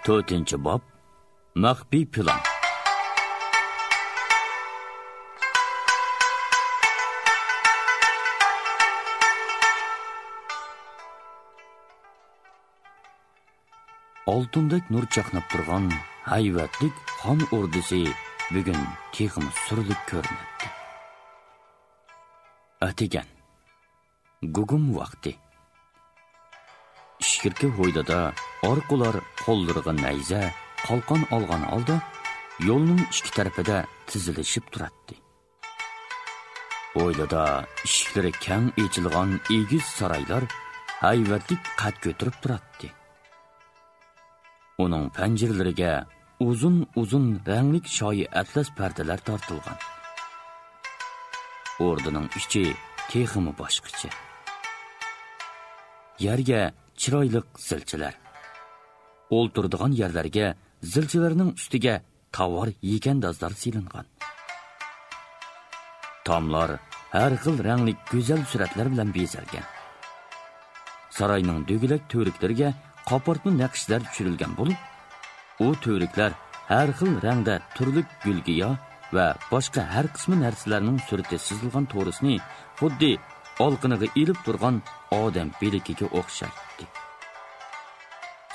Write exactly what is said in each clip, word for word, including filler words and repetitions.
تۆتىنچى باب، مەخپىي پىلان. ئالتۇندەك نۇر چاقناپ تۇرغان ھەيۋەتلىك خان ئوردىسى بۈگۈن تېخىمۇ سۈرلۈك كۆرۈنەتتى. ئەتىگەن. گۇگۇم ۋاقتى. ئىچكىرىكى ھويلىدا ئارقىلار قوللىرىغا نەيزە، قالقان ئالغان ھالدا يولنىڭ ئىككى تەرىپىدە تىزىلىشىپ تۇراتتى. ھويلىدا ئىشىكلىرى كەڭ ئېچىلغان ئېگىز سارايلار ھەيۋەتلىك قەد كۆتۈرۈپ تۇراتتى. ئۇنىڭ پەنجىرىلىرىگە ئۇزۇن-ئۇزۇن رەڭلىك شايى ئەتلەس پەردىلەر تارتىلغان. ئوردىنىڭ ئىچى تېخىمۇ باشقىچە. يەرگە چىرايلىق زىلچىلەر، ئولتۇرىدىغان يەرلەرگە زىلچىلەرنىڭ ئۈستىگە تاۋار يېكەندازلار سېلىنغان. تاملار ھەر خىل رەڭلىك گۈزەل سۈرەتلەر بىلەن بېزەلگەن. ساراينىڭ دۆگىلەك تۈۋرۈكلىرىگە قاپارتما نەقىشلەر چۈشۈرۈلگەن بولۇپ، ئۇ تۈۋرۈكلەر ھەر خىل رەڭدە تۈرلۈك گۈلگىيا ۋە باشقا ھەر قىسما نەرسىلەرنىڭ سۈرىتى سىزىلغان تورۇسنى خۇددى ئالىقىنىغا ئېلىپ تۇرغان ئادەم بىلىكىگە ئوخشايتتى.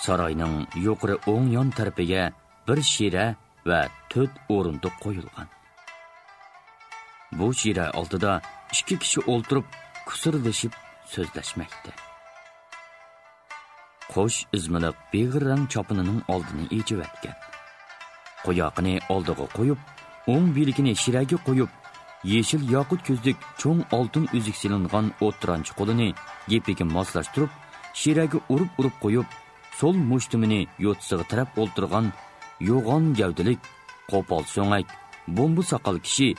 ساراينىڭ يۇقىرى ئوڭ يان تەرىپىگە بىر شىرە ۋە تۆت ئورۇندۇق قويۇلغان. بۇ شىرە ئالدىدا ئىككى كىشى ئولتۇرۇپ، كۇسۇرلىشىپ سۆزلەشمەكتە. قوش ئىزمىلىق بېغىر رەڭ چاپىنىنىڭ ئالدىنى ئېچىۋەتكەن. قوياقىنى ئالدىغا قويۇپ، ئوڭ بىلىكىنى شىرەگە قويۇپ، يېشىل ياقۇت كۆزلۈك چوڭ ئالتۇن ئۈزۈك سېلىنغان ئوتتۇرانچە قولىنى گېپىگە ماسلاشتۇرۇپ، شىرەگە ئۇرۇپ-ئۇرۇپ قويۇپ، سول مۇشتۇمىنى يوتىسىغا تىرەپ ئولتۇرغان يوغان گەۋدىلىك، قوپال سۆڭەك، بومبا ساقال كىشى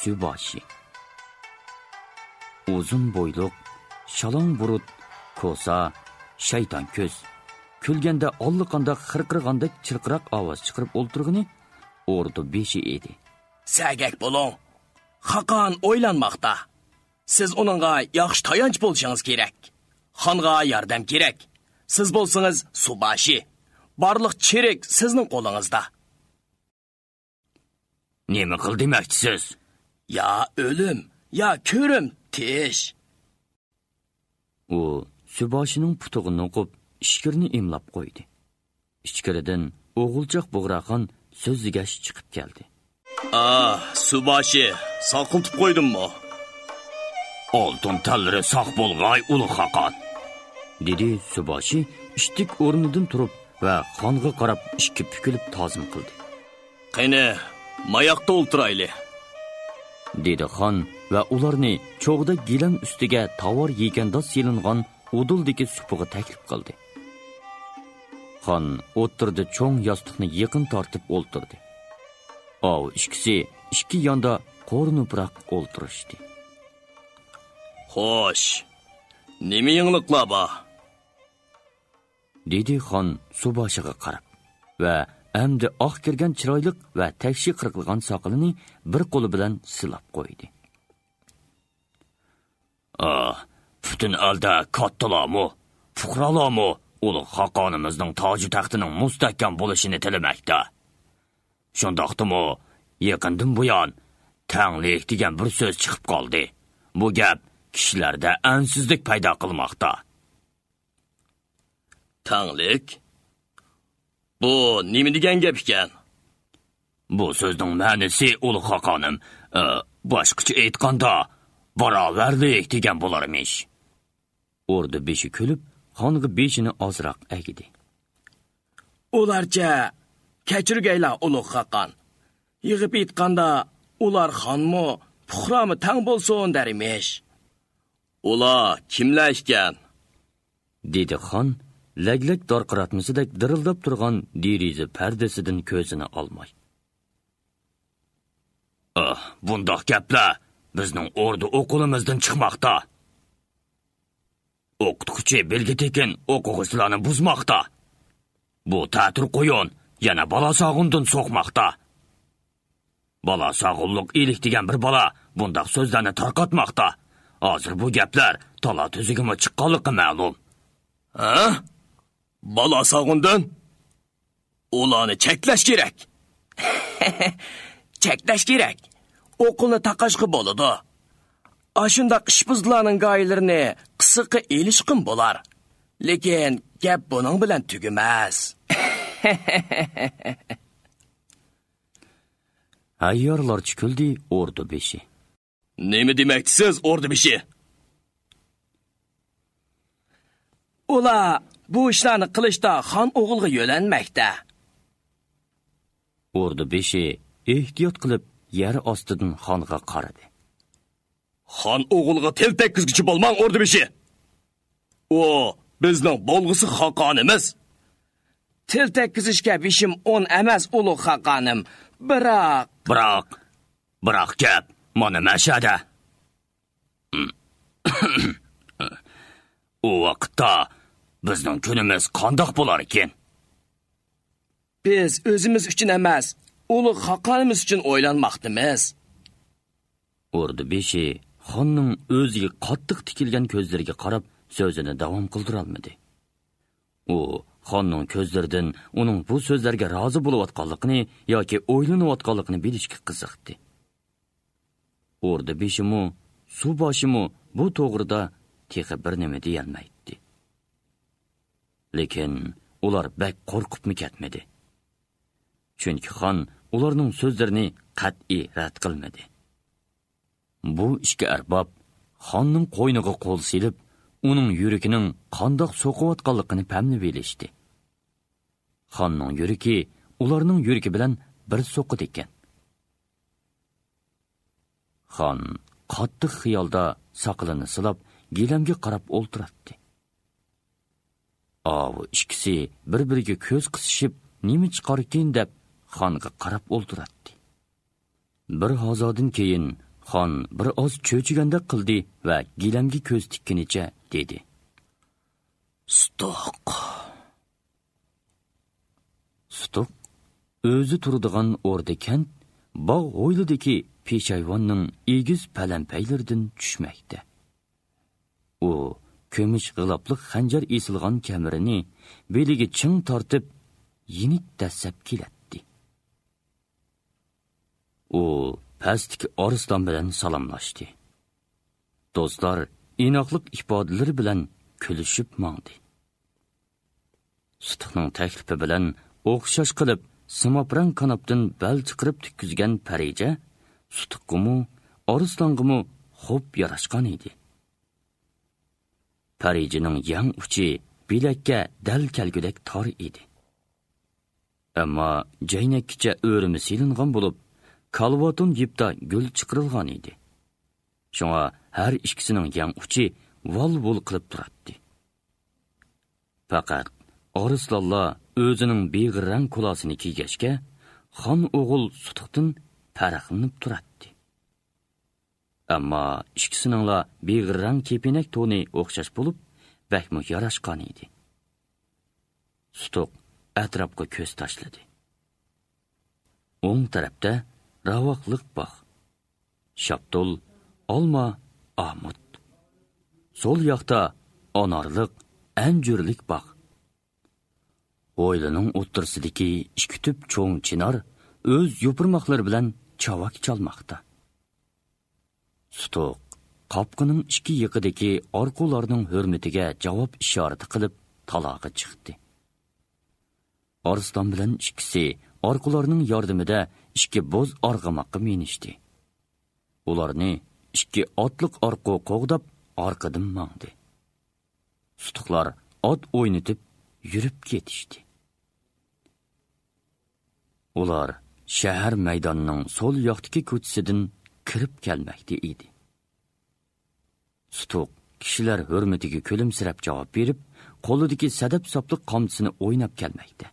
سۈباشى. ئۇزۇن بويلۇق، شالاڭ بۇرۇت، كوسا، شەيتان كۆز، كۈلگەندە ئاللىقانداق خىرقىرىغاندەك چىرقىراق ئاۋاز چىقىرىپ ئولتۇرغىنى ئوردۇ بېشى ئىدى. سەگەك بولۇڭ! خاقان ئويلانماقتا. سىز ئۇنىڭغا ياخشى تايانچ بولۇشىڭىز كېرەك. خانغا ياردەم كېرەك. سىز بولسىڭىز سۇباشى. بارلىق چېرىك سىزنىڭ قولىڭىزدا. نېمە قىل دېمەكچىسىز؟ يا ئۆلۈم، يا كۆرۈم، تىش. ئۇ سۇباشىنىڭ پۇتىغا نوقۇپ، ئىچكىرىنى ئىملاپ قويدى. ئىچكىرىدىن ئوغۇلچاق بۇغراخان سۆزلىگەچ چىقىپ كەلدى. ئاھ، سۇباشى، ساقلىتىپ قويدۇممۇ؟ ئالتۇن تەنلىرى ساق بولغاي، ئۇلۇغ خاقان، دېدى سۇباشى ئىتتىك ئورنىدىن تۇرۇپ ۋە خانغا قاراپ ئىككى پۈكۈلۈپ تازىم قىلدى. قېنى، ماياقتا ئولتۇرايلى، دېدى خان ۋە ئۇلارنى چوغدا گىلەم ئۈستىگە تاۋار يېكەنداز سېلىنغان ئۇدۇلدىكى سۇپىغا تەكلىپ قىلدى. خان ئوتتۇرىدا چوڭ ياستۇقنى يېقىن تارتىپ ئولتۇردى. ئاۋۇ ئىككىسى ئىككى ياندا قورۇنۇپراق ئولتۇرۇشتى. خوش، نېمە يېڭىلىقلار بار؟ دېدى خان سۇباشىغا قاراپ ۋە ئەمدى ئاق كىرگەن چىرايلىق ۋە تەكشى قىرقىلغان ساقىلىنى بىر قولى بىلەن سىلاپ قويدى. ئاھ، پۈتۈن ئەلدە كاتتىلارمۇ، پۇقرالارمۇ ئۇلۇغ خاقانىمىزنىڭ تاجۇ تەختىنىڭ مۇستەھكەم بولۇشىنى تىلىمەكتە. شۇنداقتىمۇ، يېقىندىن بۇيان تەڭلىك دېگەن بىر سۆز چىقىپ قالدى. بۇ گەپ كىشىلەردە ئەنسىزلىك پەيدا قىلماقتا. تەڭلىك؟ بۇ نېمە دېگەن گەپ ئىكەن؟ بۇ سۆزنىڭ مەنىسى، ئۇلۇغ خاقانىم، ئە، باشقىچە ئېيتقاندا، باراۋەرلىك دېگەن بولارمىش. ئوردا بېشى كۈلۈپ، خانغا بېشىنى ئازراق ئەگدى. ئۇلارچە كەچۈرگەيلا، ئۇلۇغ خاقان. يىغىپ ئېيتقاندا، ئۇلار خانمۇ، پۇقرامۇ تەڭ بولسۇن دەرمىش. ئۇلار كىملەر ئىكەن؟ دېدى خان لەگلەك دارقىراتمىسىدەك دىرىلداپ تۇرغان دېرىزە پەردىسىدىن كۆزىنى ئالماي. ئاھ، بۇنداق گەپلەر بىزنىڭ ئوردا ئوقۇلىمىزدىن چىقماقتا. ئوقۇتقۇچى بىلگە تېكىن ئوقۇغۇچىلارنى بۇزماقتا. بۇ تەتۈر قۇيۇن يەنە بالا ساغۇندىن سوقماقتا. بالا ساغۇنلۇق ئىلىك دېگەن بىر بالا بۇنداق سۆزلەرنى تارقاتماقتا. ھازىر بۇ گەپلەر تالا تۈزىگىمۇ چىققانلىقى مەلۇم. ھە؟ بالا ساغۇندىن؟ ئۇلارنى چەكلەش كېرەك. چەكلەش كېرەك. ئوقۇلنى تاقاشقا بولىدۇ. ئاشۇنداق ئىشپىزلارنىڭ گايىلىرىنى قىسىققا ئېلىشقىمۇ بولار. لېكىن گەپ بۇنىڭ بىلەن تۈگىمەس. ھەييارلارچە كۈلدى ئوردا بېشى. نېمە دېمەكچىسىز، ئوردا بېشى؟ ئۇلار بۇ ئىشلارنى قىلىشتا خان ئوغۇلغا يۆلەنمەكتە. ئوردا بېشى ئېھتىيات قىلىپ يەر ئاستىدىن خانغا قارىدى. خان ئوغۇلغا تىل تەگكۈزگۈچى بولماڭ، ئوردا بېشى! ئۇ بىزنىڭ بولغۇسى خاقانىمىز. تىل تەگكۈزۈشكە بېشىم ئون ئەمەس، ئۇلۇغ خاقانىم. بىراق. بىراق، بىراق گەپ مانا مەشەدە. ئۇ ۋاقىتتا بىزنىڭ كۈنىمىز قانداق بولاركىن؟ بىز ئۆزىمىز ئۈچۈن ئەمەس، ئۇلۇغ خاقانىمىز ئۈچۈن ئويلانماقتىمىز. ئوردا بېشى خاننىڭ ئۆزىگە قاتتىق تىكىلگەن كۆزلىرىگە قاراپ سۆزىنى داۋام قىلدۇرالمىدى. ئۇ خاننىڭ كۆزلىرىدىن ئۇنىڭ بۇ سۆزلەرگە رازى بولۇۋاتقانلىقىنى ياكى ئويلىنىۋاتقانلىقىنى بىلىشكە قىزىقتى. ئوردا بېشىمۇ، سۇ باشىمۇ بۇ توغرىدا تېخى بىر نېمە دېيەلمەيتتى. لېكىن ئۇلار بەك قورقۇپمۇ كەتمىدى. چۈنكى خان ئۇلارنىڭ سۆزلىرىنى قەتئىي رەت قىلمىدى. بۇ ئىككى ئەرباب خاننىڭ قوينىغا قول سېلىپ، ئۇنىڭ يۈرىكىنىڭ قانداق سوقۇۋاتقانلىقىنى پەملىۋېلىشتى. خاننىڭ يۈرىكى ئۇلارنىڭ يۈرىكى بىلەن بىر سوقىدىكەن. خان قاتتىق خىيالدا ساقىلىنى سىلاپ، گىلەمگە قاراپ ئولتۇراتتى. ئاۋۇ ئىككىسى بىر-بىرىگە كۆز قىسىشىپ، نېمە چىقاركىن دەپ خانغا قاراپ ئولتۇراتتى. بىر ھازادىن كېيىن خان بىر ئاز چۆچۈگەندەك قىلدى ۋە گىلەمگە كۆز تىككىنىچە دېدى: سۇتۇق. سۇتۇق ئۆزى تۇرىدىغان ئوردا كەنت باغ ھويلىدىكى پېشايۋاننىڭ ئېگىز پەلەمپەيلىرىدىن چۈشمەكتە. ئۇ كۈمۈش غىلاپلىق خەنجەر ئېسىلغان كەمىرىنى بېلىگە چىڭ تارتىپ، يېنىك دەسسەپ كېلەتتى. ئۇ پەستىكى ئارسلان بىلەن سالاملاشتى. دوستلار ئىناقلىق ئىپادىلىرى بىلەن كۈلۈشۈپ ماڭدى. سۇتۇقنىڭ تەكلىپى بىلەن ئوخشاش قىلىپ سىماب رەڭ كاناپتىن بەل چىقىرىپ تىككۈزگەن پەرىجە سۇتۇققىمۇ، ئارسلانغىمۇ خوپ ياراشقان ئىدى. پەرىجىنىڭ يەڭ ئۇچى بىلەككە دەل كەلگۈدەك تار ئىدى. ئەمما جەينەككىچە ئۆرىمە سېلىنغان بولۇپ، كالۋاتون يىپتا گۈل چىقىرىلغان ئىدى. شۇڭا ھەر ئىككىسىنىڭ يەڭ ئۇچى ۋال-ۋۇل قىلىپ تۇراتتى. پەقەت ئارسلانلا ئۆزىنىڭ بېغىر رەڭ كولاسىنى كىيگەچكە، خان ئوغۇل سۇتۇقتىن پەرقلىنىپ تۇراتتى. ئەمما ئىككىسىنىڭلا بېغىر رەڭ كېپىنەك تونى ئوخشاش بولۇپ، بەكمۇ ياراشقان ئىدى. سۇتۇق ئەتراپقا كۆز تاشلىدى. ئوڭ تەرەپتە راۋاقلىق باغ، شاپتۇل، ئالما، ئامۇت. سول ياقتا ئانارلىق، ئەنجۈرلۈك باغ. ھويلىنىڭ ئوتتۇرىسىدىكى ئىككى تۈپ چوڭ چىنار ئۆز يوپۇرماقلىرى بىلەن چاۋاك چالماقتا. سۇتۇق قاپقىنىڭ ئىككى يېقىدىكى ئارقۇلارنىڭ ھۆرمىتىگە جاۋاب ئىشارىتى قىلىپ تالاغا چىقتى. ئارسلان بىلەن ئىككىسى ئارقۇلارنىڭ ياردىمىدە ئىككى بوز ئارغىماققا مىنىشتى. ئۇلارنى ئىككى ئاتلىق ئارقۇ قوغداپ ئارقىدىن ماڭدى. سۇتۇقلار ئات ئوينىتىپ يۈرۈپ كېتىشتى. ئۇلار شەھەر مەيدانىنىڭ سول ياقتىكى كوچىسىدىن كىرىپ كەلمەكتە ئىدى. سۇتۇق كىشىلەر ھۆرمىتىگە كۈلۈمسىرەپ جاۋاب بېرىپ، قولىدىكى سەدەپ ساپلىق قامچىسىنى ئويناپ كەلمەكتە.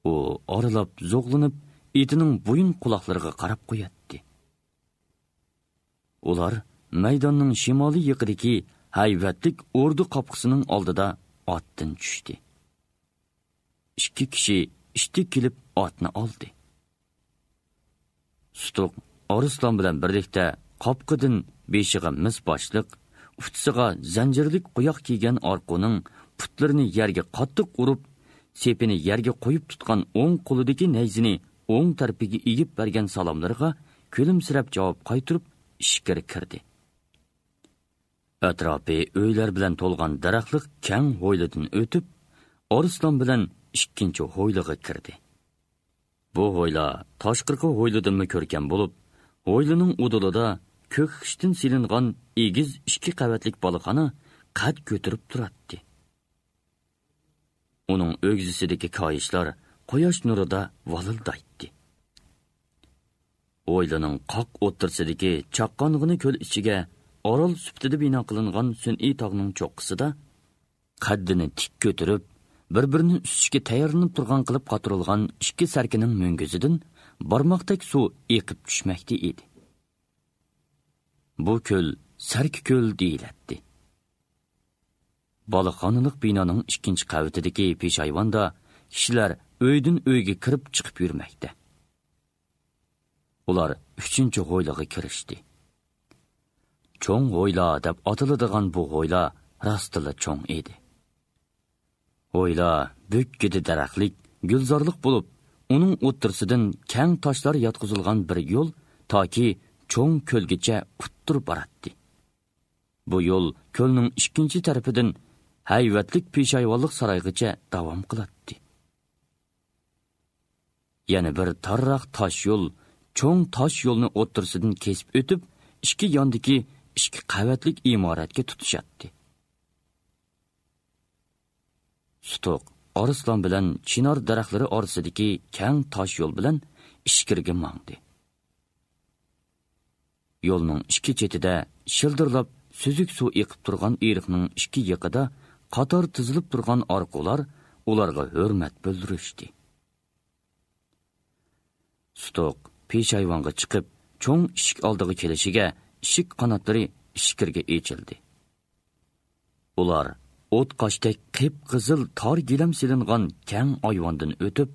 ئۇ ئارىلاپ زوقلىنىپ، ئېتىنىڭ بويۇن قۇلاقلىرىغا قاراپ قوياتتى. ئۇلار مەيداننىڭ شىمالىي يېقىدىكى ھەيۋەتلىك ئوردا قاپقىسىنىڭ ئالدىدا ئاتتىن چۈشتى. ئىككى كىشى ئىتتىك كېلىپ ئاتنى ئالدى. سۇتۇق ئارسلان بىلەن بىرلىكتە قاپقىدىن بېشىغا مىس باشلىق، ئۇچىسىغا زەنجىرلىك قوياق كىيگەن ئارقۇنىڭ پۇتلىرىنى يەرگە قاتتىق ئۇرۇپ، سېپىنى يەرگە قويۇپ تۇتقان ئوڭ قولىدىكى نەيزىنى ئوڭ تەرىپىگە ئېگىپ بەرگەن سالاملىرىغا كۈلۈمسىرەپ جاۋاب قايتۇرۇپ، ئىچكىرى كىردى. ئەتراپى ئۆيلەر بىلەن تولغان دەرەخلىك كەڭ ھويلىدىن ئۆتۈپ، ئارسلان بىلەن ئىككىنچى ھويلىغا كىردى. بۇ ھويلا تاشقىرىقى ھويلىدىنمۇ كۆركەم بولۇپ، ھويلىنىڭ ئۇدۇلىدا كۆك خىشتىن سېلىنغان ئېگىز ئىككى قەۋەتلىك بالاخانا قەد كۆتۈرۈپ تۇراتتى. ئۇنىڭ ئۆگزىسىدىكى كايىشلار قۇياش نۇرىدا ۋالىلدايتتى. ھويلىنىڭ قاق ئوتتۇرىسىدىكى چاققانغىنە كۆل ئىچىگە ئارال سۈپىتىدە بىنا قىلىنغان سۈنئىي تاغنىڭ چوققىسىدا قەددىنى تىك كۆتۈرۈپ، بىر-بىرىنى ئۈزۈشكە تەييارلىنىپ تۇرغان قىلىپ قاتۇرۇلغان ئىككى سەركىنىڭ مۈڭگۈزىدىن بارماقتەك سۇ ئېقىپ چۈشمەكتە ئىدى. بۇ كۆل سەركە كۆل دېيىلەتتى. بالاخانىلىق بىنانىڭ ئىككىنچى قەۋىتىدىكى پېشايۋاندا كىشىلەر ئۆيدىن ئۆيگە كىرىپ چىقىپ يۈرمەكتە. ئۇلار ئۈچىنچى ھويلىغا كىرىشتى. چوڭ ھويلا دەپ ئاتىلىدىغان بۇ ھويلا راستتىنلا چوڭ ئىدى. ھويلا بۈككىدە دەرەخلىك، گۈلزارلىق بولۇپ، ئۇنىڭ ئوتتۇرىسىدىن كەڭ تاشلار ياتقۇزۇلغان بىر يول تاكى چوڭ كۆلگىچە ئۇتتۇرۇپ باراتتى. بۇ يول كۆلنىڭ ئىككىنچى تەرىپىدىن ھەيۋەتلىك پېشايۋانلىق سارايغىچە داۋام قىلاتتى. يەنە بىر تارراق تاش يول چوڭ تاش يولنى ئوتتۇرىسىدىن كېسىپ ئۆتۈپ، ئىككى ياندىكى ئىككى قەۋەتلىك ئىمارەتكە تۇتىشاتتى. سۇتۇق ئارسلان بىلەن چىنار دەرەخلىرى ئارىسىدىكى كەڭ تاش يول بىلەن ئىچكىرىگە ماڭدى. يولنىڭ ئىككى چېتىدە شىلدىرلاپ سۈزۈك سۇ ئېقىپ تۇرغان ئېرىقنىڭ ئىككى يېقىدا قاتار تىزىلىپ تۇرغان ئارقۇلار ئۇلارغا ھۆرمەت بىلدۈرۈشتى. سۇتۇق پېشايۋانغا چىقىپ، چوڭ ئىشىك ئالدىغا كېلىشىگە ئىشىك قاناتلىرى ئىچكىرىگە ئېچىلدى. ئۇلار ئوت قاشتەك قىپقىزىل تار گىلەم سېلىنغان كەڭ ئايۋاندىن ئۆتۈپ،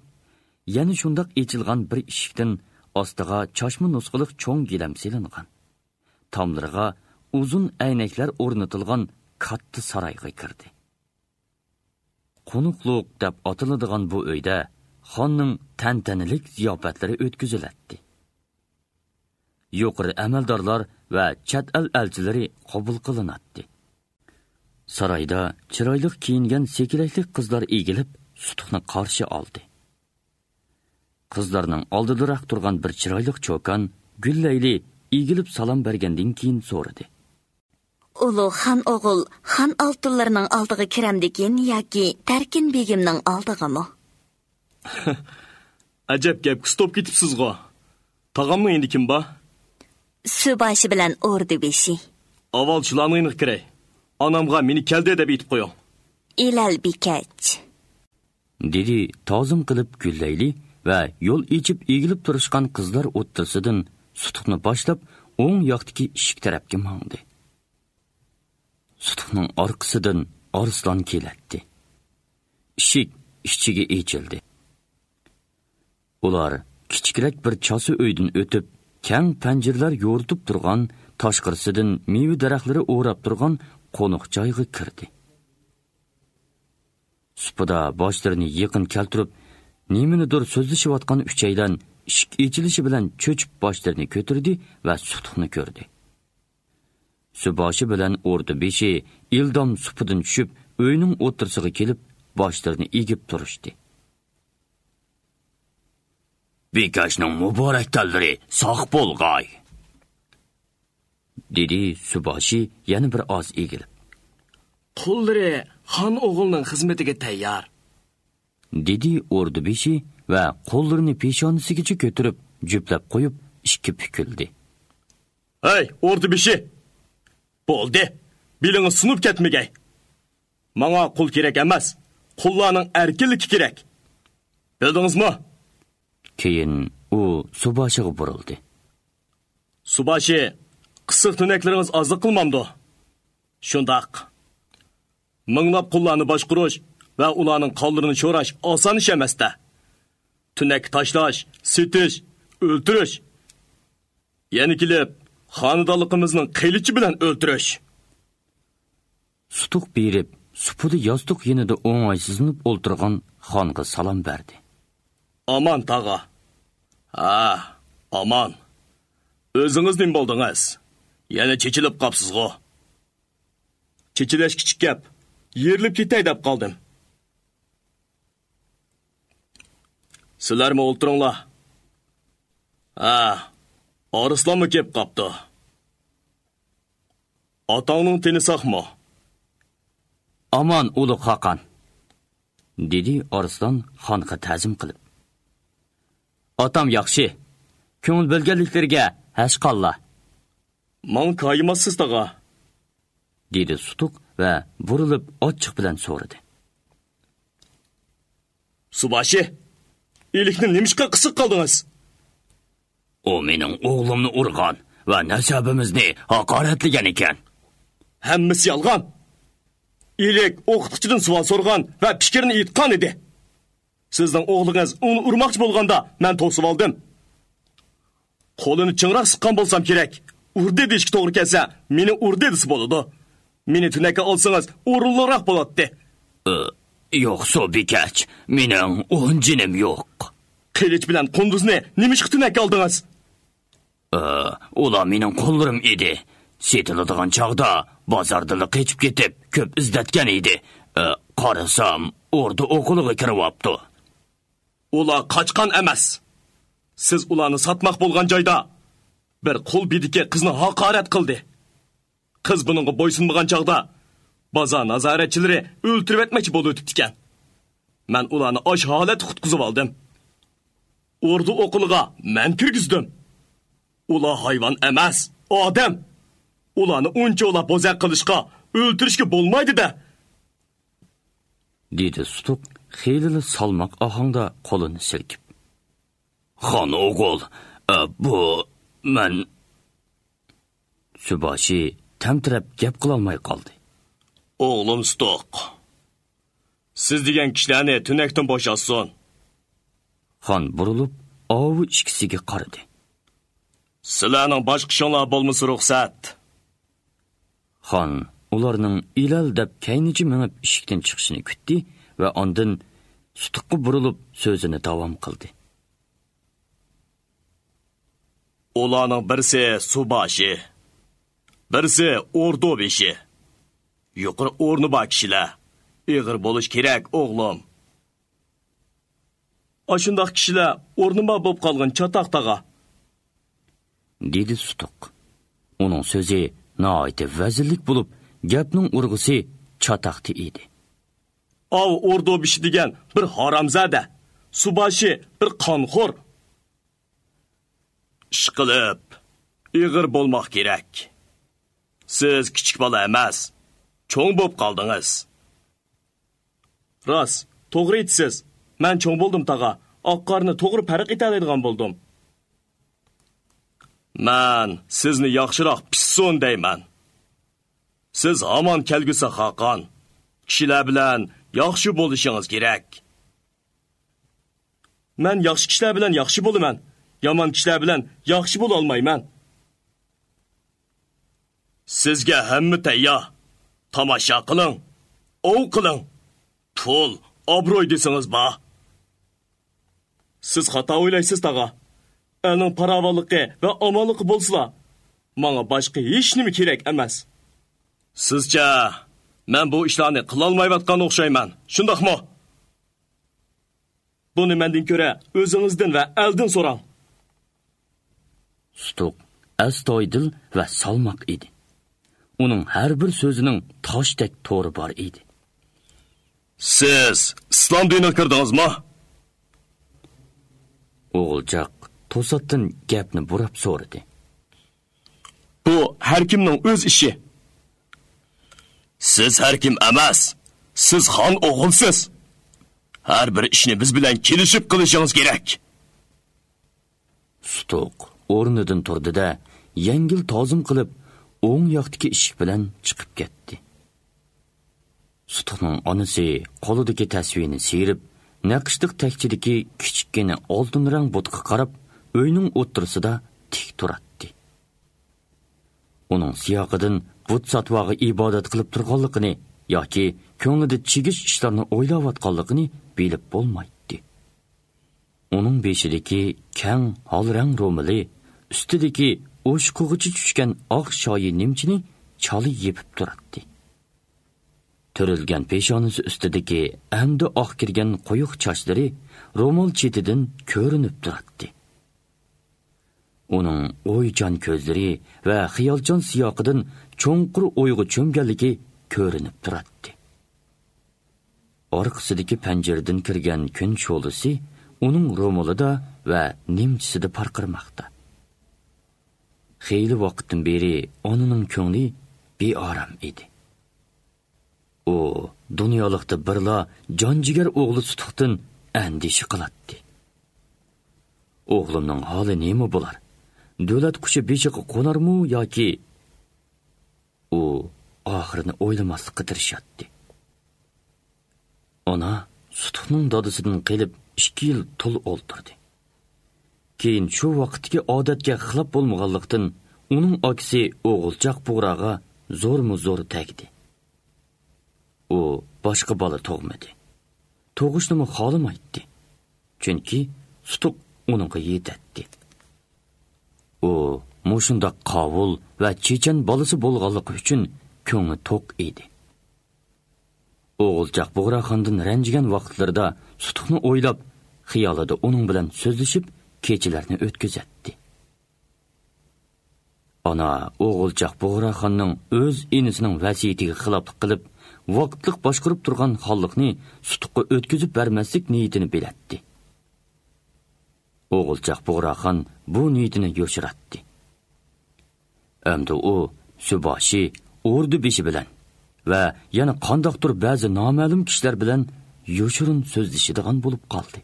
يەنە شۇنداق ئېچىلغان بىر ئىشىكتىن ئاستىغا چاشما نۇسخىلىق چوڭ گىلەم سېلىنغان، تاملىرىغا ئۇزۇن ئەينەكلەر ئورنىتىلغان كاتتا سارايغا كىردى. قونۇقلۇق دەپ ئاتىلىدىغان بۇ ئۆيدە خاننىڭ تەنتەنىلىك زىياپەتلىرى ئۆتكۈزۈلەتتى. يۇقىرى ئەمەلدارلار ۋە چەت ئەل ئەلچىلىرى قوبۇل قىلىناتتى. سارايدا چىرايلىق كىيىنگەن سېكىلەكلىك قىزلار ئېگىلىپ، سۇتۇقنى قارشى ئالدى. قىزلارنىڭ ئالدىدىراق تۇرغان بىر چىرايلىق چوكان گۈللەيلى ئېگىلىپ سالام بەرگەندىن كېيىن سورىدى. ئۇلۇغ خان ئوغۇل خان ئالتۇنلىرىنىڭ ئالدىغا كىرەمدىكىن ياكى تەركىن بېگىمنىڭ ئالدىغىمۇ؟ ئەجەب گەپكە ئۇستاپ كېتىپسىزغۇ. تاغامنىڭ يېنىدا كىم بار؟ سۇباشى بىلەن ئوردۇبېشى. ئاۋۋال شۇلارنىڭ يېنىغا كىرەي. ئانامغا مېنى كەلدى دەپ ئېيتىپ قويۇڭ. ئىلەل بىكەچ. دېدى تازىم قىلىپ گۈللەيلى ۋە يول ئېچىپ ئېگىلىپ تۇرۇشقان قىزلار ئوتتۇرىسىدىن سۇتۇقنى باشلاپ ئوڭ ياقتىكى ئىشىك تەرەپكە ماڭدى. سۇتۇقنىڭ ئارقىسىدىن ئارسلان كېلەتتى. ئىشىك ئىچىگە ئېچىلدى. ئۇلار كىچىكرەك بىر چاسا ئۆيدىن ئۆتۈپ، كەڭ پەنجىرىلەر يورۇتۇپ تۇرغان، تاشقىرىسىدىن مېۋە دەرەخلىرى ئوراپ تۇرغان قونۇق جايغا كىردى. سۇپىدا باشلىرىنى يېقىن كەلتۈرۈپ، نېمىنىدۇر سۆزلىشىۋاتقان ئۈچەيلەن ئىشىك ئېچىلىشى بىلەن چۆچۈپ باشلىرىنى كۆتۈردى ۋە سۇتۇقنى كۆردى. سۇباشى بىلەن ئوردۇبېشى ئىلدام سۇپىدىن چۈشۈپ، ئۆينىڭ ئوتتۇرىسىغا كېلىپ، باشلىرىنى ئېگىپ تۇرۇشتى. بىكەشنىڭ مۇبارەك تەنلىرى ساق بولغاي! دېدى سۇباشى يەنە بىر ئاز ئېگىلىپ. قۇللىرى خان ئوغلىنىڭ خىزمىتىگە تەييار. دېدى ئوردۇبېشى ۋە قوللىرىنى پېشانىسىگىچە كۆتۈرۈپ، جۈپلەپ قويۇپ، ئىككى پۈكۈلدى. ھەي، ئوردۇبېشى! بولدى، بېلىڭىز سۇنۇپ كەتمىگەي. ماڭا قۇل كېرەك ئەمەس، قۇللارنىڭ ئەركىنلىكى كېرەك. بىلدىڭىزمۇ؟ كېيىن ئۇ سۇباشىغا بۇرۇلدى. سۇباشى، قىسسىق تۈنەكلىرىڭىز ئازلىق قىلمامدۇ؟ شۇنداق. مىڭلاپ قۇللارنى باشقۇرۇش ۋە ئۇلارنىڭ قانلىرىنى شوراش ئاسان ئىش ئەمەستە. تۈنەككە تاشلاش، سېتىش، ئۆلتۈرۈش. يەنە كېلىپ، خانىدانلىقىمىزنىڭ قىلىچى بىلەن ئۆلتۈرۈش. سۇتۇق بېرىپ، سۇپىدا ياستۇق يېنىدا ئوڭايسىزلىنىپ ئولتۇرغان خانغا سالام بەردى. ئامان، تاغا. ھە، ئامان. ئۆزىڭىز نېمە بولدىڭىز؟ يەنە چېچىلىپ قاپسىزغۇ؟ چېچىلىش كىچىك گەپ. يېرىلىپ كېتەي دەپ قالدىم. سىلەرمۇ ئولتۇرۇڭلار. ھە، ئارسلانمۇ كېلىپ قاپتۇ. ئاتاڭنىڭ تېنى ساقمۇ؟ ئامان، ئۇلۇغ خاقان، دېدى ئارسلان خانغا تەزىم قىلىپ. ئاتام ياخشى. كۆڭۈل بۆلگەنلىكلىرىگە ھەشقاللا. ماڭا كايىماسسىز، تاغا، دېدى سۇتۇق ۋە بۇرۇلۇپ ئاچچىق بىلەن سورىدى. سۇباشى، ئىلىكنى نېمىشقا قىسىپ قالدىڭىز؟ ئۇ مېنىڭ ئوغلۇمنى ئۇرغان ۋە نەسەبىمىزنى ھاقارەتلىگەن ئىكەن. ھەممىسى يالغان. ئىلىك ئوقۇتقۇچىدىن سوئال سورىغان ۋە پىكرىنى ئېيتقان ئىدى. سىزنىڭ ئوغلىڭىز ئۇنى ئۇرماقچى بولغاندا مەن توسۇۋالدىم. قولىنى چىڭراق سىققان بولسام كېرەك. ئۇردى دېيىشكە توغرا كەلسە، مېنى ئۇردى دېسە بولىدۇ. مېنى تۈنەككە ئالسىڭىز ئورۇنلۇراق بولاتتى. ئى، يوق، سۇبىكەچ، مېنىڭ ئون جېنىم يوق. قىلىچ بىلەن قۇندۇزنى نېمىشقا تۈنەككە ئالدىڭىز؟ ئى، ئۇلار مېنىڭ قۇللىرىم ئىدى. سېتىلىدىغان چاغدا بازاردىلا قېچىپ كېتىپ، كۆپ ئىزدەتكەن ئىدى. ئى، قارىسام، ئوردا ئوغلىغا كىرىۋاپتۇ. ئۇلار قاچقان ئەمەس. سىز ئۇلارنى ساتماق بولغان جايدا بىر قۇل بېدىكى قىزنى ھاقارەت قىلدى. قىز بۇنىڭغا بويسۇنمىغان چاغدا بازار نازارەتچىلىرى ئۆلتۈرۈۋەتمەكچى بولۇۋېتىپتىكەن. مەن ئۇلارنى ئاشۇ ھالەتتە قۇتقۇزۇۋالدىم. ئوردا ئوقۇلىغا مەن كىرگۈزدۈم. ئۇلار ھايۋان ئەمەس، ئادەم. ئۇلارنى ئۇنچىۋالا بوزەك قىلىشقا، ئۆلتۈرۈشكە بولمايدۇ-دە. دېدى سۇتۇق خېلىلا سالماق ئاھاڭدا قولىنى سىلكىپ. خان ئوغۇل، ئە، بۇ مەن. سۇباشى تەمتىرەپ گەپ قىلالماي قالدى. ئوغلۇم سۇتۇق، سىز دېگەن كىشىلەرنى تۈنەكتىن بوشاتسۇن. خان بۇرۇلۇپ ئاۋۇ ئىككىسىگە قارىدى. سىلەرنىڭ باشقا ئىشىڭلار بولمىسا رۇخسەت. خان ئۇلارنىڭ ئىلەل دەپ كەينىچە مېڭىپ ئىشىكتىن چىقىشىنى كۈتتى ۋە ئاندىن سۇتۇققا بۇرۇلۇپ سۆزىنى داۋام قىلدى. ئۇلارنىڭ بىرسى سۇباشى، بىرسى ئوردۇ بېشى. يۇقىرى ئورنى بار كىشىلەر. ئېغىر بولۇش كېرەك، ئوغلۇم. ئاشۇنداق كىشىلەر ئورنى بار بولۇپ قالغان چاتاق تاغا. دېدى سۇتۇق. ئۇنىڭ سۆزى ناھايىتى ۋەزىنلىك بولۇپ، گەپنىڭ ئۇرغۇسى چاتاقتا ئىدى. ئاۋۇ ئوردۇ بېشى دېگەن بىر ھارامزادە، سۇباشى بىر قانخور. ئىشقىلىپ، ئېغىر بولماق كېرەك. سىز كىچىك بالا ئەمەس، چوڭ بولۇپ قالدىڭىز. راست، توغرا ئېيتىسىز. مەن چوڭ بولدۇم، تاغا. ئاق-قارىنى توغرا پەرق ئېتەلەيدىغان بولدۇم. مەن سىزنى ياخشىراق پىشسۇن دەيمەن. سىز ھامان كەلگۈسى خاقان، كىشىلەر بىلەن ياخشى بولۇشىڭىز كېرەك. مەن ياخشى كىشىلەر بىلەن ياخشى بولىمەن، يامان كىشىلەر بىلەن ياخشى بولالمايمەن. سىزگە ھەممە تەييار. تاماشا قىلىڭ، ئوۋ قىلىڭ. پۇل، ئابرۇي دېسىڭىز بار. سىز خاتا ئويلايسىز، تاغا. ئەلنىڭ پاراۋانلىقى ۋە ئامانلىقى بولسىلا، ماڭا باشقا ھېچنېمە كېرەك ئەمەس. سىزچە، مەن بۇ ئىشلارنى قىلالمايۋاتقان ئوخشايمەن، شۇنداقمۇ؟ بۇنى مەندىن كۆرە ئۆزىڭىزدىن ۋە ئەلدىن سوراڭ. سۇتۇق ئەستايىدىل ۋە سالماق ئىدى. ئۇنىڭ ھەر بىر سۆزىنىڭ تاشتەك تورى بار ئىدى. سىز ئىسلام دىنىغا كىردىڭىزمۇ؟ ئوغۇلجاق توساتتىن گەپنى بۇراپ سورىدى. بۇ ھەر كىمنىڭ ئۆز ئىشى. سىز ھەر كىم ئەمەس، سىز خان ئوغۇلسىز. ھەر بىر ئىشنى بىز بىلەن كېلىشىپ قىلىشىڭىز كېرەك. سۇتۇق ئورنىدىن تۇردى-دە، يەڭگىل تازىم قىلىپ، ئوڭ ياقتىكى ئىشىك بىلەن چىقىپ كەتتى. سۇتۇقنىڭ ئانىسى قولىدىكى تەسۋىنى سىيرىپ، نەقىشلىق تەكچىدىكى كىچىككىنە ئالتۇن رەڭ بۇتقا قاراپ، ئۆينىڭ ئوتتۇرىسىدا تىك تۇراتتى. ئۇنىڭ سىياقىدىن بۇت ساتىۋالغا ئىبادەت قىلىپ تۇرغانلىقىنى ياكى كۆڭلىدە چىگىش ئىشلارنى ئويلاۋاتقانلىقىنى بىلىپ بولمايتتى. ئۇنىڭ بېشىدىكى كەڭ ھال رەڭ رومىلى، ئۈستىدىكى ئوشۇقىغىچە چۈشكەن ئاق شايى نىمچىنى چالا يېپىپ تۇراتتى. تۈرۈلگەن پېشانىسى ئۈستىدىكى ئەمدى ئاق كىرگەن قويۇق چاچلىرى رومال چېتىدىن كۆرۈنۈپ تۇراتتى. ئۇنىڭ ئويچان كۆزلىرى ۋە خىيالچان سىياقىدىن چوڭقۇر ئويغا چۆمگەنلىكى كۆرۈنۈپ تۇراتتى. ئارقىسىدىكى پەنجىرىدىن كىرگەن كۈن شولىسى ئۇنىڭ رومىلىدا ۋە نىمچىسىدە پارقىرىماقتا. خېلى ۋاقىتتىن بېرى ئانىنىڭ كۆڭلى بىئارام ئىدى. ئۇ دۇنيالىقتا بىرلا جان-جىگەر ئوغلى سۇتۇقتىن ئەندىشە قىلاتتى. «ئوغلۇمنىڭ ھالى نېمە بولار؟ دۆلەت قۇشى بېشىغا قونارمۇ ياكى؟» ئۇ ئاخىرىنى ئويلىماسلىققا تىرىشاتتى. ئانا سۇتۇقنىڭ دادىسىدىن قېلىپ ئىككى يىل تولا ئولتۇردى. كېيىن شۇ ۋاقىتتىكى ئادەتكە خىلاپ بولمىغانلىقتىن، ئۇنىڭ ئاكىسى ئوغۇلچاق بۇغراغا زورمۇ زور تەگدى. ئۇ باشقا بالا تۇغمىدى. تۇغۇشنىمۇ خالىمايتتى. چۈنكى سۇتۇق ئۇنىڭغا يېتەتتى. ئۇ مۇشۇنداق قاۋۇل ۋە چېچەن بالىسى بولغانلىقى ئۈچۈن كۆڭلى توق ئىدى. ئوغۇلچاق بۇغراخاندىن رەنجىگەن ۋاقىتلىرىدا سۇتۇقنى ئويلاپ، خىيالىدا ئۇنىڭ بىلەن سۆزلىشىپ، كېچىلەرنى ئۆتكۈزەتتى. ئانا ئوغۇلچاق بۇغراخاننىڭ ئۆز ئىنىسىنىڭ ۋەسىيىتىگە خىلاپلىق قىلىپ، ۋاقىتلىق باشقۇرۇپ تۇرغان خانلىقنى سۇتۇققا ئۆتكۈزۈپ بەرمەسلىك نىيىتىنى بىلەتتى. ئوغۇلچاق بۇغراخان بۇ نىيىتىنى يوشۇراتتى. ئەمدى ئۇ سۇباشى، ئوردا بېشى بىلەن ۋە يەنە قانداقتۇر بەزى نامەلۇم كىشىلەر بىلەن يوشۇرۇن سۆزلىشىدىغان بولۇپ قالدى.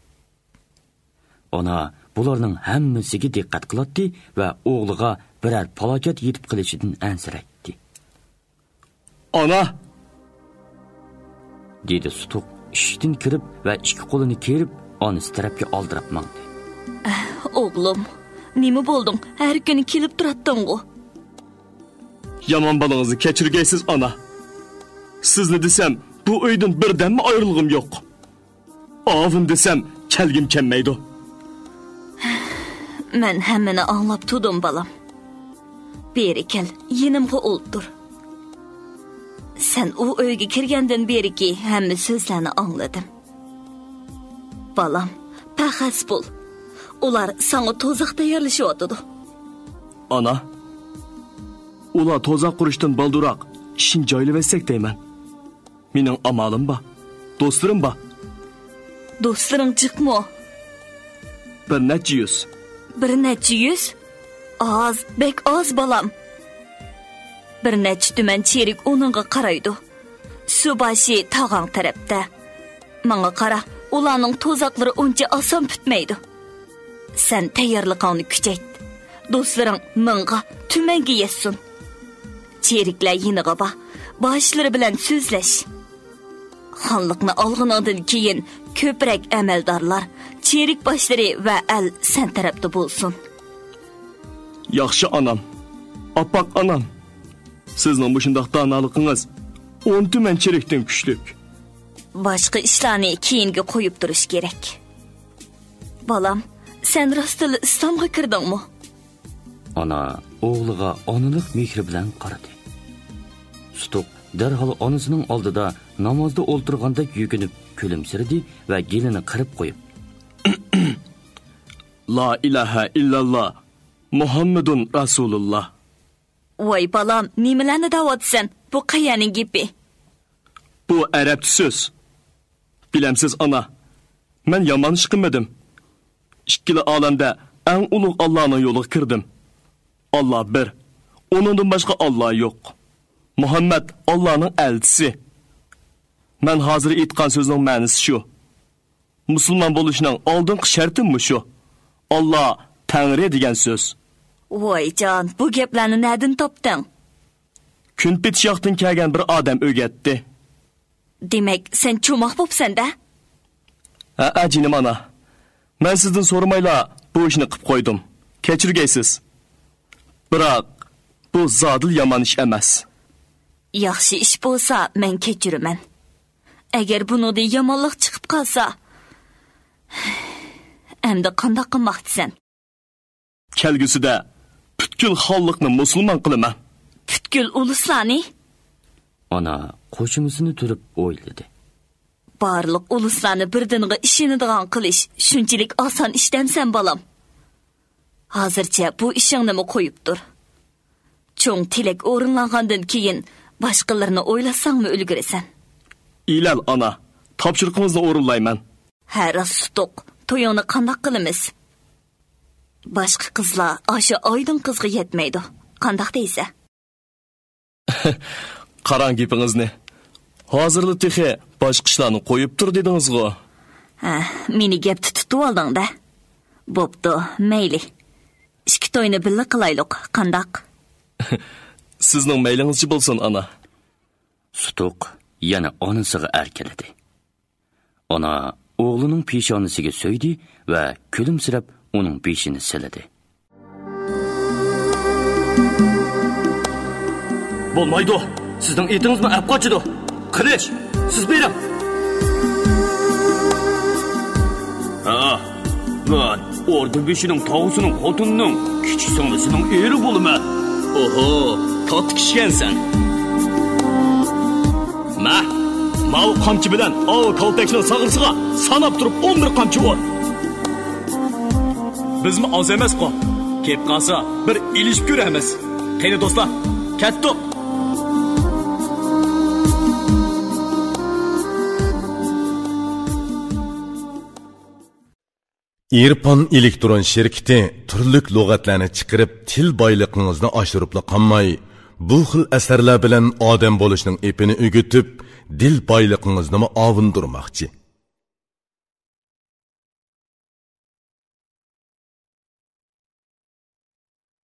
ئانا بۇلارنىڭ ھەممىسىگە دىققەت قىلاتتى ۋە ئوغلىغا بىرەر پالاكەت يېتىپ قېلىشىدىن ئەنسىرەيتتى. «ئانا!» دېدى سۇتۇق ئىشىكتىن كىرىپ ۋە ئىككى قولىنى كېرىپ ئانىسى تەرەپكە ئالدىراپ ماڭدى. «ئوغلۇم، نېمە بولدۇڭ؟ ھەر كۈنى كېلىپ تۇراتتىڭغۇ.» «يامان بالىڭىزنى كەچۈرگەيسىز، ئانا. سىزنى دېسەم، بۇ ئۆيدىن بىردەممۇ ئايرىلغۇم يوق. ئاۋۇم دېسەم، كەلگۈم كەلمەيدۇ.» «مەن ھەممىنى ئاڭلاپ تۇردۇم، بالام. بېرى كەل، يېنىمغا ئولتۇر. سەن ئۇ ئۆيگە كىرگەندىن بېرىكى ھەممە سۆزلەرنى ئاڭلىدىم. بالام، پەخەس بول. ئۇلار ساڭا توزاق تەييارلىشىۋاتىدۇ.» «ئانا، ئۇلار توزاق قۇرۇشتىن بالدۇرراق ئىشىنى جايلىۋەتسەك دەيمەن. مېنىڭ ئامالىم بار، دوستلىرىم بار.» «دوستلىرىڭ جىقمۇ؟» «بىر نەچچە يۈز.» «بىر نەچچە يۈز؟ ئاز، بەك ئاز، بالام. بىر نەچچە تۈمەن چېرىك ئۇنىڭغا قارايدۇ. سۇباشى تاغاڭ تەرەپتە. ماڭا قارا، ئۇلارنىڭ توزاقلىرى ئۇنچە ئاسان پۈتمەيدۇ. سەن تەييارلىقىڭنى كۈچەيت. دوستلىرىڭ مىڭغا، تۈمەنگە يەتسۇن. چېرىكلەر يېنىغا بار، باشلىرى بىلەن سۆزلەش. خانلىقنى ئالغىنىڭدىن كېيىن كۆپرەك ئەمەلدارلار، چېرىك باشلىرى ۋە ئەل سەن تەرەپتە بولسۇن.» «ياخشى ئانام، ئاپئاق ئانام. سىزنىڭ مۇشۇنداق دانالىقىڭىز ئون تۈمەن چېرىكتىن كۈچلۈك.» «باشقا ئىشلارنى كېيىنگە قويۇپ تۇرۇش كېرەك. بالام، سەن راستتىنلا ئىسلامغا كىردىڭمۇ؟» ئانا ئوغلىغا ئانىلىق مېھرى بىلەن قارىدى. سۇتۇق دەرھال ئانىسىنىڭ ئالدىدا نامازدا ئولتۇرغاندەك يۈكۈنۈپ كۈلۈمسىرىدى ۋە گېلىنى قىرىپ قويۇپ، «لا ئىلاھە ئىللاللا، مۇھەممەدۇن رەسۇلۇللا.» «ۋاي بالام، نېمىلەرنى دەۋاتىسەن؟ بۇ قەيەرنىڭ گېپى؟» «بۇ ئەرەبچە سۆز. بىلەمسىز، ئانا، مەن يامان ئىش قىلمىدىم. ئىككىلا ئالەمدە ئەڭ ئۇلۇغ ئاللانىڭ يولىغا كىردىم. ئاللا بىر، ئۇنىڭدىن باشقا ئاللا يوق. مۇھەممەد ئاللانىڭ ئەلچىسى. مەن ھازىر ئېيتقان سۆزنىڭ مەنىسى شۇ. مۇسۇلمان بولۇشنىڭ ئالدىنقى شەرتى مۇشۇ. ئاللا تەڭرى دېگەن سۆز.» «ۋاي جان، بۇ گەپلەرنى نەدىن تاپتىڭ؟» «كۈن پېتىش ياقتىن كەلگەن بىر ئادەم ئۆگەتتى.» «دېمەك، سەن چوماق بوپسەن-دە؟» «ھەئە، جېنىم ئانا. مەن سىزدىن سورىمايلا بۇ ئىشنى قىپ قويدۇم. كەچۈرگەيسىز. بىراق، بۇ زادىلا يامان ئىش ئەمەس.» ياخشى ئىش بولسا، مەن كەچۈرىمەن. ئەگەر بۇنىڭدىن يامانلىق چىقىپ قالسا، ئەمدى قانداق قىلماقچىسەن؟ كەلگۈسىدە پۈتكۈل خانلىقنى مۇسۇلمان قىلىمەن. پۈتكۈل ئۇلۇسلارنى؟ ئانا قوشۇمىسىنى تۈرۈپ ئويلىدى. بارلىق ئۇلۇسلارنى بىردىنغا ئىشىنىدىغان قىلىش شۇنچىلىك ئاسان ئىش دەمسەن، بالام؟ ھازىرچە بۇ ئىشىڭنىمۇ قويۇپ تۇر. چوڭ تىلەك ئورۇنلانغاندىن كېيىن، باشقىلىرىنى ئويلاتساڭمۇ ئۈلگۈرىسەن. ئىلال ئانا، تاپشۇرۇقىڭىزنى ئورۇنلايمەن. ھە، راست، سۇتۇق. تويۇڭنى قانداق قىلىمىز؟ باشقا قىزلار ئاشۇ ئايدىڭ قىزغا يەتمەيدۇ. قانداق دەيسە؟ قاراڭ گېپىڭىزنى. ھازىرلا تېخى باشقا ئىشلارنى قويۇپ تۇر دېدىڭىزغۇ؟ ھە، مېنى گەپتە تۇتۇۋالدىڭ-دە. بوپتۇ، مەيلى. ئىككى توينى بىللە قىلايلۇق، قانداق؟ سىزنىڭ مەيلىڭىزچە بولسۇن، ئانا. سۇتۇق يەنە ئانىسىغا ئەركىلىدى. ئانا ئوغلىنىڭ پېشانىسىگە سۆيدى ۋە كۈلۈمسىرەپ ئۇنىڭ بېشىنى سىلىدى. بولمايدۇ. سىزنىڭ ئېتىڭىزمۇ ئەپ قاچىدۇ. قىلىچ، سىز بېرىڭ. ھا، مەن ئوردا بېشىنىڭ تاۋۇسىنىڭ خوتۇنىنىڭ كىچىك سىڭلىسىنىڭ ئېرى بولىمەن. ئوھو، تاتلىق ئىكەنسەن. مە، ماۋۇ قامچا بىلەن ئاۋۇ كالتەكنىڭ ساغرىسىغا ساناپ تۇرۇپ ئون بىر قامچا ئۇر. بىزمۇ ئاز ئەمەسقۇ. كېلىپ قالسا، بىر ئېلىشىپ كۆرەرمىز. قېنى دوستلار، كەتتۇق. ئىرپان ئېلېكترون شىركىتى تۈرلۈك لۇغەتلەرنى چىقىرىپ، تىل بايلىقىڭىزنى ئاشۇرۇپلا قالماي، بۇ خىل ئەسەرلەر بىلەن ئادەم بولۇشنىڭ ئېپىنى ئۆگىتىپ، دىل بايلىقىڭىزنىمۇ ئاۋۇندۇرماقچى.